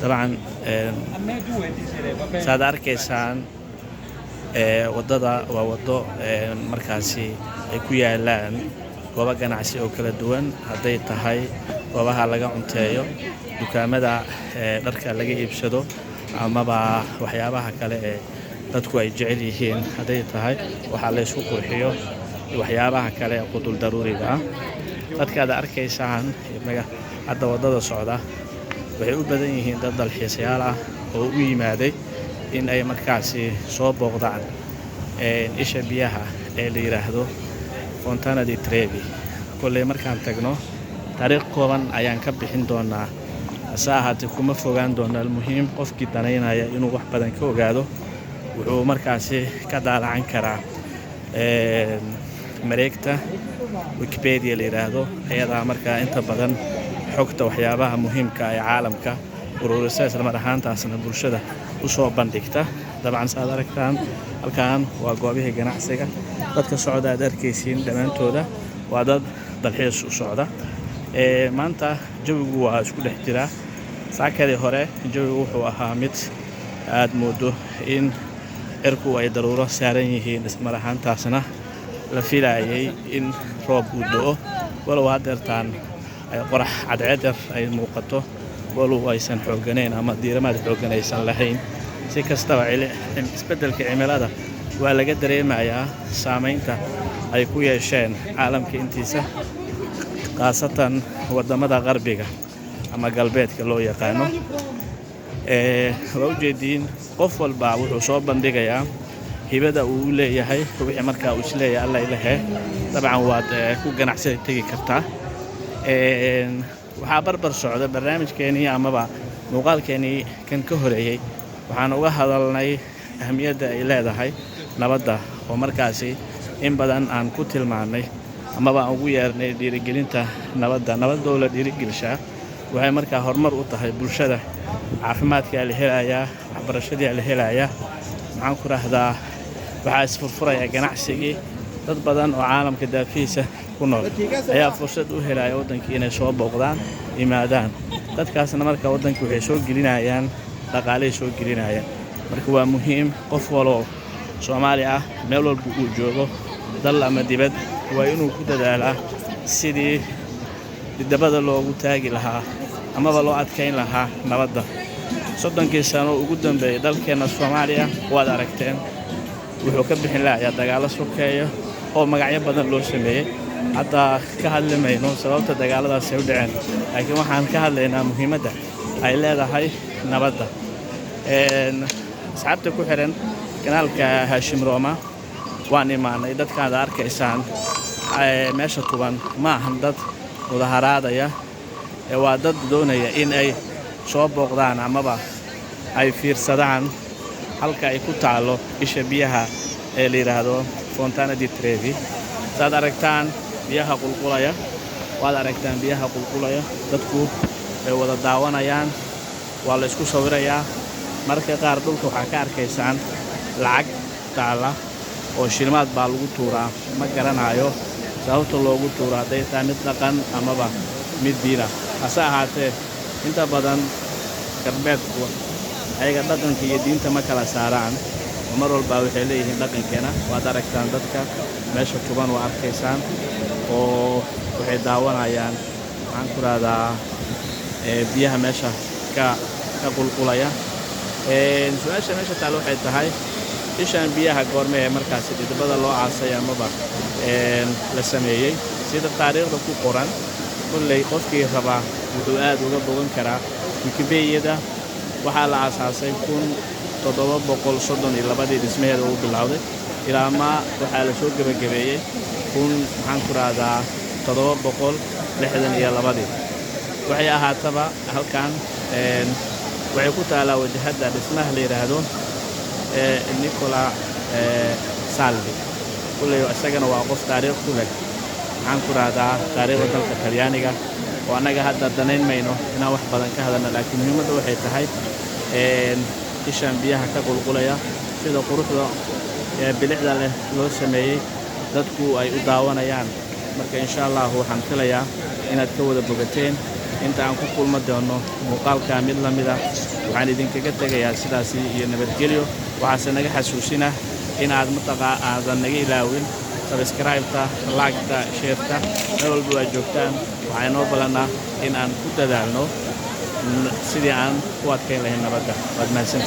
Dabcan, saad arkaysaan, waddada waa waddo markaasi ay ku yaalaan goobo ganacsi oo kala duwan, hadday tahay goobaha laga cunteeyo, dukaamada dharka laga iibsado, amaba waxyaabaha kale ee dadku ay jecel yihiin, hadday tahay waxaa la ysku qurxiyo, waxyaabaha kale ee qutul daruuriga ah. Dadka aad arkaysaan hadda waddada socda waxay u badan yihiin dad dalxiisayaal ah oo u yimaaday in ay markaasi soo booqdaan isha biyaha ee la yidhaahdo Fontana di Trevi. Kolley markaan tagno taariikh kooban ayaan ka bixin doonaa, hase ahaatee kuma fogaan doono. Almuhiim, qofkii danaynaya inuu wax badan ka ogaado wuxuu markaasi ka daalacan karaa mareegta Wikipedia la yidhaahdo, ayadaa markaa inta badan xogta waxyaabaha muhiimka ee caalamka ururisa, islamar ahaantaasna bulshada u soo bandhigta. Dabcan, saad aragtaan, halkan waa goobihii ganacsiga. Dadka socda aad arkaysiin dhammaantooda waa dad dalxiis u socda. Maanta jawigu waa isku dhex jiraa. Saakadii hore jawigu wuxuu ahaa mid aad moodo in cirku ay daruuro saaran yihiin, ismar ahaantaasna la filayay in roob uu do'o, walow haddeertaan ay qorax cadceed yar ay muuqato, walow aysan xoogganayn ama diiramaad xooggan aysan lahayn. Si kastaba, isbeddelka cimilada waa laga dareemayaa saamaynta ay ku yeesheen caalamka intiisa, khaasatan waddamada qarbiga ama galbeedka loo yaqaano. Waa ujeediin, qof walba wuxuu soo bandhigayaa hibada uu u leeyahay, wixii markaa uu isleeyahay alla ilahe. Dabcan waad ku ganacsi tegi kartaa. Waxaa barbar socda barnaamijkeenii amaba muuqaalkeenii kan ka horeeyey. Waxaan uga hadalnay ahamiyadda ay leedahay nabadda, oo markaasi in badan aan ku tilmaannay amaba aan ugu yeernay dhiirigelinta nabadda. Nabadoo la dhiirigelishaa waxay markaa horumar u tahay bulshada. Caafimaadkaa la helayaa, waxbarashadiia la helayaa, maxaan ku rahdaa, waxaa isfurfuraya ganacsigii. Dad badan oo caalamka daafihiisa ku nool ayaa fursad u helaya waddankii inay soo booqdaan, yimaadaan. Dadkaasna marka waddankii waxay soo gelinayaan dhaqaalay soo gelinayaan. Marka waa muhiim, qof waloo Soomaali ah, meel walba uu joogo, dal ama dibad, waa inuu ku dadaalaa sidii didabada loogu taagi lahaa amaba loo adkayn lahaa nabadda. 30kii sano ugu dambeeyey dalkeenna Soomaaliya waad aragteen wuxuu ka bixin lahayaa dagaallo sokeeya oo magacyo badan loo sameeyey. Hadda ka hadli mayno sababta dagaalladaasi ay u dhaceen, laakiin waxaan ka hadlaynaa muhiimadda ay leedahay nabadda. Asxaabta ku xiran kanaalka Haashim Rooma, waan imaanay. Dadkaad arkaysaan meesha tuban ma ahan dad mudaharaadaya, ee waa dad doonaya in ay soo booqdaan amaba ay fiirsadaan halka ay ku taallo isha biyaha ee la yidhaahdo Fontana di Trevi. Saad aragtaan biyaha qulqulaya, waad aragtaan biyaha qulqulaya. Dadku way wada daawanayaan, waa la isku sawirayaa. Mararka qaar dhulka waxaa ka arkaysaan lacag taalla oo shilimaad baa lagu tuuraa. Ma garanayo sababta loogu tuuro, hadday tahay mid dhaqan amaba mid diin ah. Hase ahaatee, inta badan galbeedku ayaga dhaqanka iyo diinta ma kala saaraan, oo mar walba waxay leeyihiin dhaqankeena. Waad aragtaan dadka meesha tuban, waa arkaysaan oo waxay daawanayaan, maxaan ku rahdaa, biyaha meesha ka qulqulaya. Su-aasha meesha taal waxay tahay, ishaan biyaha goorme ee markaasi dhidibada loo aasay amaba la sameeyey? Sida taariikhda ku qoran, kolley qofkii rabaa wuxuu aad uga bogan karaa Wikibediyada, waxaa la aasaasay 1732-dii dhismaheeda uu bilowday, ilaa maa waxaa la soo gebagabeeyey kun, maxaan ku rahdaa, 762-dii. Waxay ahaataba, halkan waxay ku taallaa wajahadda dhismaha la yidhaahdo Nicola Salvi. Kulley isagana waa qof taariikh ku leh, maxaan ku rahdaa, taariikhda dalka Talyaaniga, oo annaga hadda danayn mayno inaan wax badan ka hadalno, laakiin muhiimadda waxay tahay ishaan biyaha ka qulqulaya, sida quruxda ee bilicda leh loo sameeyey, dadku ay u daawanayaan. Marka insha Allahu waxaan filayaa inaad ka wada bogateen. Inta aan ku kulma doono muuqaalka mid la mid ah, Waxaan idinkaga tegayaa sidaasi iyo nabadgelyo. Waxaase naga xasuusina in aad mataqaa aadan naga ilaawin subscribe-ta, like-ta, share-ta, meel walba waa joogtaan. Waxaa inoo ballanaa in aan ku dadaalno sidii aan u adkayn lahayn nabadda. Waad mahadsantihin.